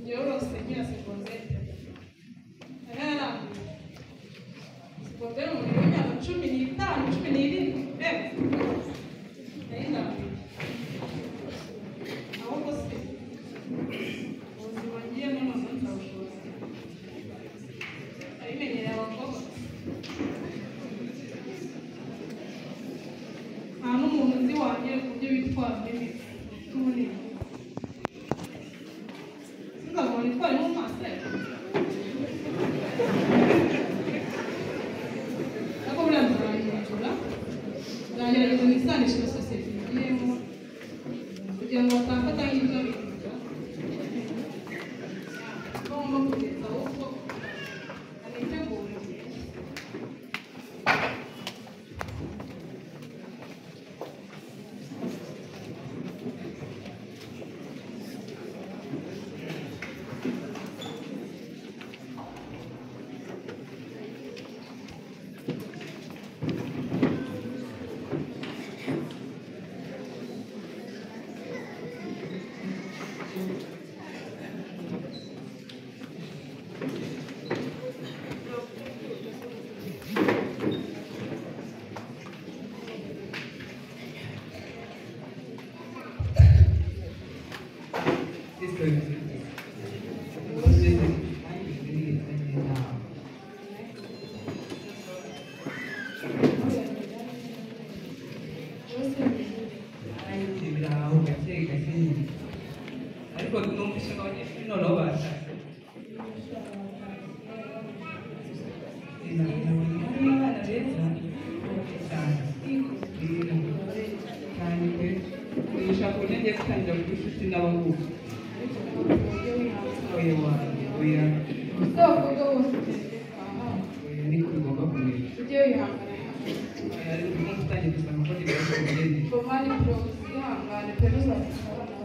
Njyewe nkira segonderi nararambiwe. Segonderi umuntu w'imyaka 15, 17 mbega nari ndambiwe. Ahubwo se ubuzima ngiyemo noneho nzabushoboza. Abimenyereye abakobwa nta n'umuntu nzi wanyereka uburyo bitwara n'imiti. Sinzabona itwara mu maso ariko buriya nzabihindura, nzagerageza nisanishe na sosiyete ngiyemo kugira ngo batamfata nk'ibyo bivuga. Ko ngomba kugeza ahubwo anitegure. Ariko numvise ngo abanyeshuri noneho batashye. Nabonye abana beza cyane cyane pe, ushaka uburyo ngiye gutangira kuba inshuti n'abahungu. Oya wanjye, oya. Ese abakobwa bose Oya, niko bigomba kumera. Ujye wihangana. Oya, ariko umunsi utangiye gusanga ko nibwo bigende. Bomani pro, wihangane pe, ntuzafashe abana.